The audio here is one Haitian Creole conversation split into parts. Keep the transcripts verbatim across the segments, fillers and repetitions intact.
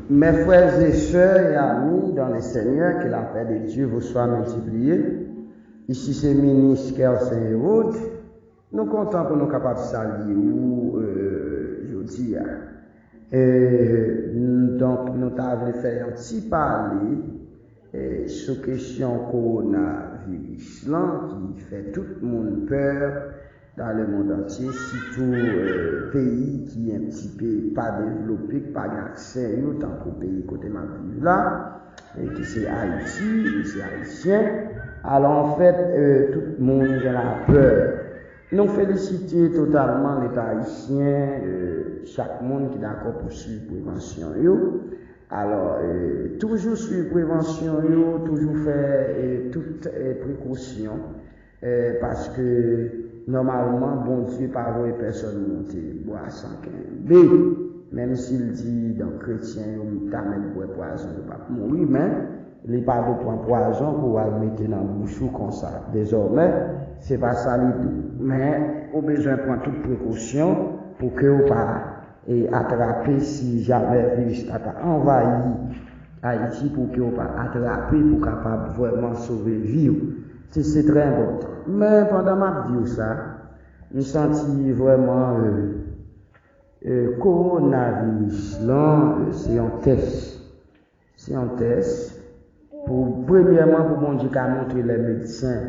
Mes frères et sœurs et amis dans le Seigneur, que la paix de Dieu vous soit multipliée. Ici c'est Minis Kersen Herod. Nou kontan pou nou kapab salye ou euh, jodi a. E, n- donk, nou ta vle fè yon ti pale eh, sou kesyon kowonaviris lan ki fè tout moun pè dans le monde entier, sitou euh, peyi ki un petit peu pa devlope, ki pa gen aksè yo, tankou peyi kote m ap viv la, e ki se Ayiti, ki se Ayisyen. Alò, anfèt, euh, tout moun gen lapè. Nou felisite totalman Leta ayisyen, euh, chak moun ki dakò pou swiv prevansyon yo. Alò, euh, toujou swiv prevansyon yo, toujou fè euh, tout euh, prekosyon, euh, paske nòmalman Bondye pa voye pèsòn monte bwa san kenbe. Menm si l di, donk, kretyen yo ta mèt bwè pwazon, yo p ap mouri, men li pa dwe pran pwazon pou w al mete nan bouch ou konsa. Dezòmè, se pa sa li di. Men, ou bezwen pran tout prekosyon pou ke w pa e atrape si jamè viris la ta anvayi Ayiti, pou ke w pa atrape, pou kapab vrèman sove vi w. Se se trè enpòtan. Men pandan m ap di w sa, m santi vrèman euh, euh, kowonaviris lan euh, se yon tès. Se yon tès pou premyèman pou Bondye ka montre lè medsen,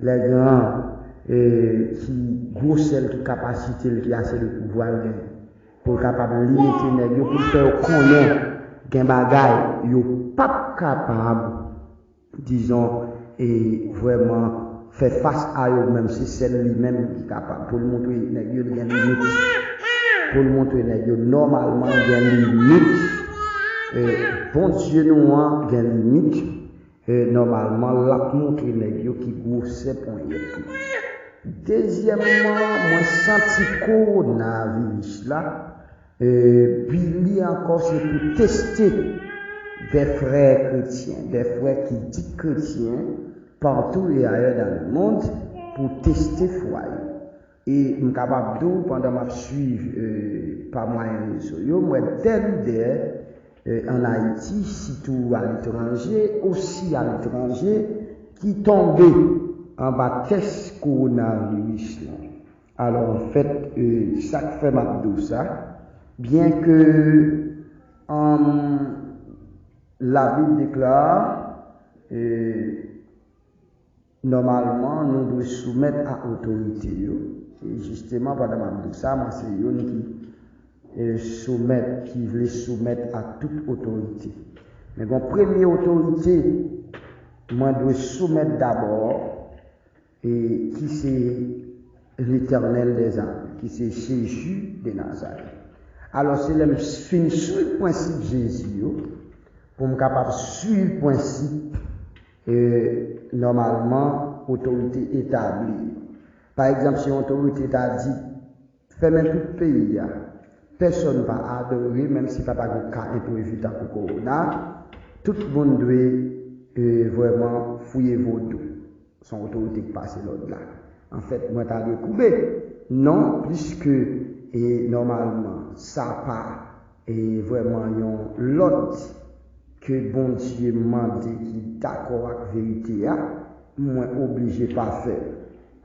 lè gran, e ki gwosè l, ki kapasite l, ki ase de pouvwa l gen pou l kapab limite nèg yo, pou l fè yo konnen gen bagay yo p ap kapab, dizon, e vrèman fè fas a yo, menm se sèl li menm ki kapab pou l montre nèg yo li gen limit, pou l montre nèg yo nòmalman gen limit. E Bondye nou an gen limit. E nòmalman l ap montre nèg yo ki gwosè ponyèt li. Dezyèmman, mwen santi kowonaviris la e bi li ankò se pou teste de frè kretyen, de frè ki di kretyen partou e ayè dans le monde, pou teste fwa yo. E m kapab di w, pandan m ap swiv euh, pa mwayen rezo yo, m wè dè lidè euh, ann Ayiti, sitou aletranje, osi aletranje, ki tonbe anba tès kowonaviris lan. Alò, anfèt, euh, sa k fè m ap di w sa, byen ke um, la Bible déclare euh, nòmalman, nou dwe soumèt a otorite yo. E jisteman, pandan m ap di w sa, mwen se youn ki e, soumèt, ki vle soumèt a tout otorite. Men gon premye otorite mwen dwe soumèt dabò, e ki se Letènèl dèzame, ki se Jezi de Nazarèt. Alò, se lè m fin swiv prensip Jezi yo, pou m kapab swiv prensip e nòmalman otorite etabli yo. Pa egzanp, si yon otorite ta di, fèmen tout peyi a, pèsòn pa adore, menm si pa ta gen ka enprevi tankou kowona, tout moun dwe e, vrèman fouye vodou. Se yon otorite ki pase lòd la. Anfèt, mwen ta dwe koube. Non, pliske e, nòmalman, sa pa e vrèman yon lòd ke Bondye mande ki dakò ak verite a, mwen oblije pa fè l.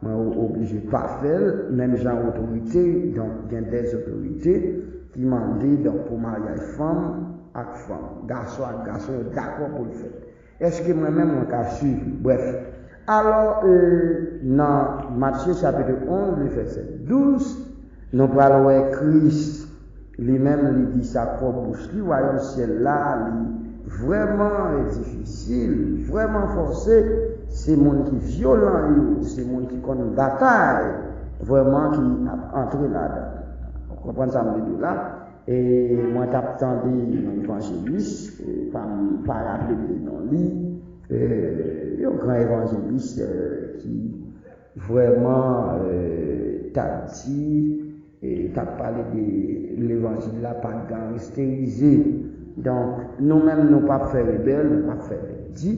Mwen oblije pa fè l, menm jan otorite, donk gen dè otorite ki mande donk pou maryaj fanm ak fanm, gason ak gason, yo dakò pou l fèt. Èske mwen menm mwen ka swiv li? Brèf. Alò, euh, nan Matye chapit onz, li vèsè douz, nou pral wè Kris li menm li di sa pwòp bouch li, wayòm syèl la, li vrèman difisil, vrèman fòse, se moun ki vyolan yo, se moun ki konn batay, vrèman ki ap antre ladan. Ou konprann sa m vle di w la? E mwen t ap tande yon evanjelis, e pa m pa raple m de non li, e yon gran evanjelis e ki vrèman e t ap di, e t ap pale de levanjil la pa t gen anyen esterize. Donk, nou menm nou p ap fè rebèl, nou p ap fè pèdi,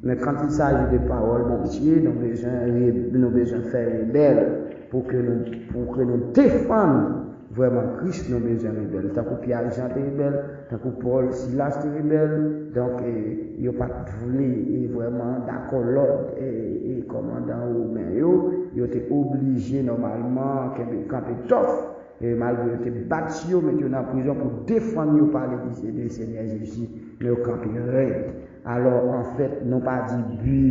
men quand il s'agit de pawòl Bondye, nou bezwen re- nou bezwen fè rebèl pou ke nou pou ke nou defann Vrèman, Kris, nou bezwen rebèl. Tankou Pyè ak Jan te rebèl, tankou Pòl, Silas te rebèl. Donk, e, yo pa t vle, e, vrèman dakò lòd, e, e, kòmandan women yo. Yo te oblije, nòmalman, kenbe, kanpe tòf. E malgre yo te bat yo, mete yo nan prizon pou defann yo pale de, de Senyè Jezi, men yo kanpe rèd. Alò, anfèt, nou pa di bi,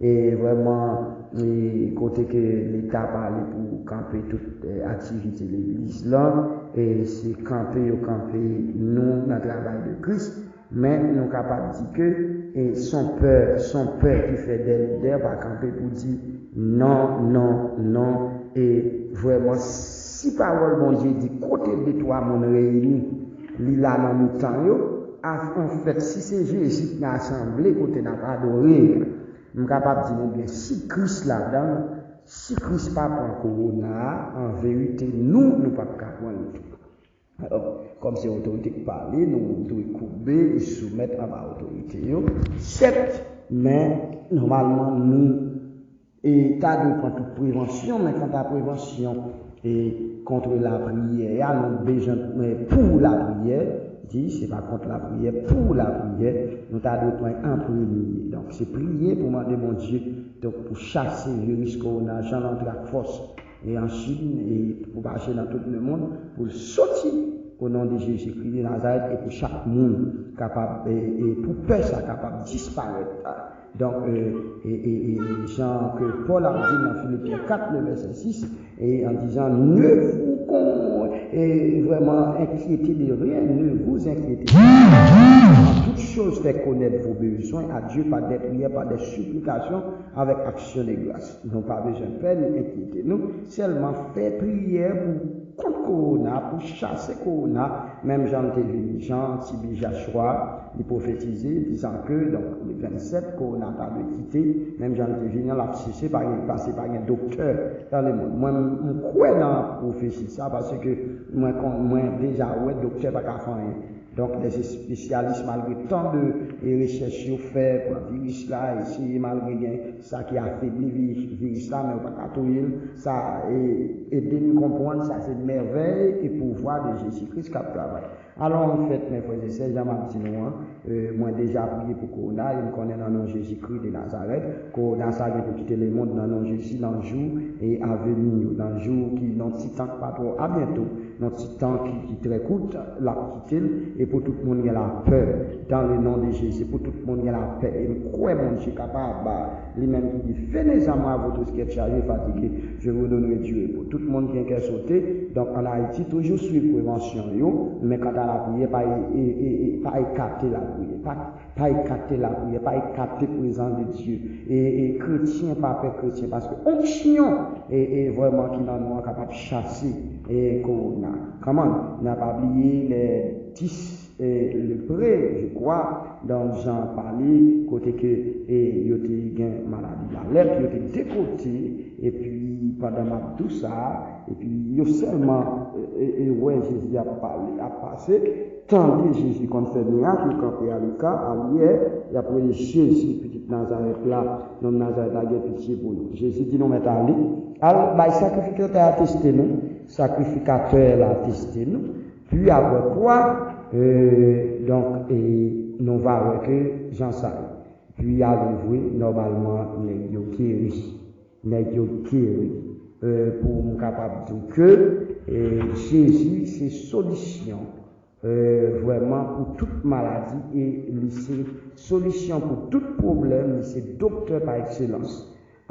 e, vrèman, e, kote ke Leta pale pou kanpe tout, e, aktivite legliz lan, e se kanpe yo kanpe nou nan travay de Kris, men nou kapab di ke, e, son pè, son pè ki fè dè lidè pa kanpe pou di non, non, non, e vrèman, si pawòl Bondye di kote de twa moun reyini, li la nan mitan yo, a, anfèt, si se Jezi ki nan asanble kote n ap adore a, m kapab di nou byen, si Kris ladan l, si Kris pa pran kowona a, an verite, nou, nou p ap ka pran l tou. Alò, kòm se otorite k pale, nou dwe koube e soumèt anba otorite yo. Sèt, men, nòmalman, nou e ta dwe pran tout prevansyon, men kanta prevansyon e kont lapriyè a, nou bezwen, men pou lapriyè, di, se pa kont lapriyè, pou lapriyè, nou ta dwe pran an premye. Donk, se priye pou mande Bondye, donk, pou chase viris kowona, jan l antre ak fòs, e an Chin, e pwopaje nan tout lemonn, pou l soti, o non de Jezikri de Nazarèt, e pou chak moun kapab, e, e pou pè sa kapab disparèt. Donk, e, e, e, e, jan ke Pòl ap di nan Filipyen kat, le vèsè sis, e an dizan, ne vous con-, e, vrèman, inquiétez de rien, ne vous inquiétez pas. En toute chose, faites connaître vos besoins à Dieu par des prières, par des supplications, avec action de grâce. Nou pa bezwen pè ni enkyete nou, sèlman fè priyè pou kont kowona, pou chase kowona, menm jan l te vini. Jan, ti bi Jachwa, li pwofetize, dizan ke, donk, le vennsèt, kowona ta dwe kite, menm jan l te vini an, l ap sese, pa gen, paske pa gen doktè nan lemonn. Mwen, m kwè nan pwofesi sa, paske mwen konn, mwen deja wè doktè pa ka fè anyen. Donk, lè se espesyalis, malgre tan de, e, rechèch yo fè pou viris la, eseye malgre gen sa ki afebli vi-, viris la, men yo pa ka touye l. Sa, e, ede n konprann sa se mèvèy e pouvwa de Jezi Kris k ap travay. Alò, anfèt, men frè e sè, jan m ap di nou an, e, mwen deja priye pou kowona, e m konnen nan non Jezikri de Nazarèt, kowona sa gen pou kite lemonn nan non Jezi, nan jou e aveni yo, nan jou ki, nan ti tan k pa twò, a byento, nan ti tan ki, ki trè kout, l ap kite l, e pou tout moun gen lapè, dans le nom de Jésus, pou tout moun gen lapè, e m kwè Bondye kapab, li menm ki di, venez à moi, vous tous qui êtes chargés et fatigués, je vous donnerai du repos. Tout moun ki gen kè sote, donk, an Ayiti, toujou swiv prevansyon yo, men kanta lapriyè, pa e, e, e, e, pa ekate lapriyè, pa, pa ekate lapriyè, pa ekate prezans de Dye. E, e kretyen pa pè kretyen, paske onksyon, e, e vrèman ki nan nou an kapab chase, e kowona. Kòman? N a pa bliye lè dis, e, lepre, je crois, donk Jan pale, kote ke, e, yo te gen maladi lalèp, yo te dekote, epi pandan m ap di w sa, epi yo sèlman, e, e, e wè Jezi ap pale, ap pase, tande Jezi konn fè mirak, yo kanpe aleka, alyè, y ap rele Jezi, pitit Nazarèt la, nonm Nazarèt la gen pitye pou nou. Jezi di nou mèt ale, al bay sakrifikatè a teste nou, sakrifikatè la teste nou, puis après quoi, euh, donk, e nou va wè ke jan sa ye. Puis ale vre, nòmalman, nèg yo geri. Nèg yo geri. Euh, pou m kapab di w ke, e, Jezi se solisyon, e, vrèman pou tout maladi e li se solisyon pou tout pwoblèm, li se doktè pa ekselans.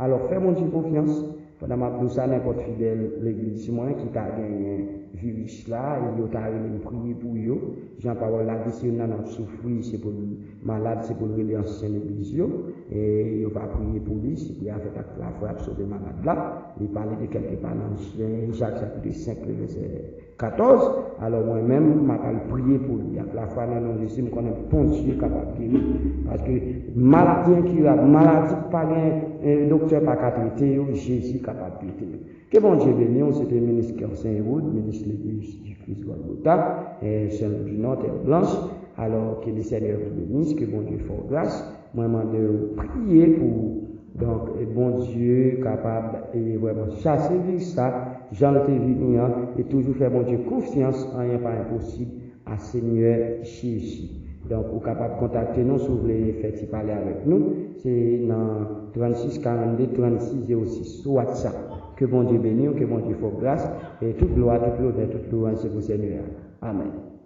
Alò, fè Bondye konfyans. Pandan m ap di w sa, nenpòt fidèl legliz mwen ki ta genyen viris la, e yo ta rele m priye pou yo. Jan pawòl la di, se youn nan n ap soufri, se pou l malad, se pou l rele ansyen legliz yo. E yo va priye pou li, si priyè a fèt ak lafwa, y ap sove malad la. Li pale de kèlke pa nan Jak chapit senk, vèsè katòz. Alò, mwen menm, m ap al priye pou li. Ak lafwa nan non Jezi, m konnen Bondye kapab geri. Paske maladi enkirab, maladi k pa gen, e, doktè pa ka trete yo, Jezi kapab trete yo. Ke Bondye beni w, se te minis Kersen Wood, minis Legliz di Kris Gòlgota, e, Saint-Louis du Nord, Terre Blanche. Alò, ke le Seigneur vous bénisse, ke Bondye fè w gras. Mwen mande w priye pou, donk, e, Bondye kapab, e, vrèman chase viris sa, jan l te vini an, e toujou fè Bondye konfyans, anyen pa enposib a Senyè Jezi. Donk, ou kapab kontakte nou si w vle fè ti pale avèk nou. Se nan trannsis karannde trannsis zewo sis sou WhatsApp. Ke Bondye beni w, ke Bondye fè w gras, e tout glwa, tout lonè, tout lwanj se pou Senyè a. Amèn.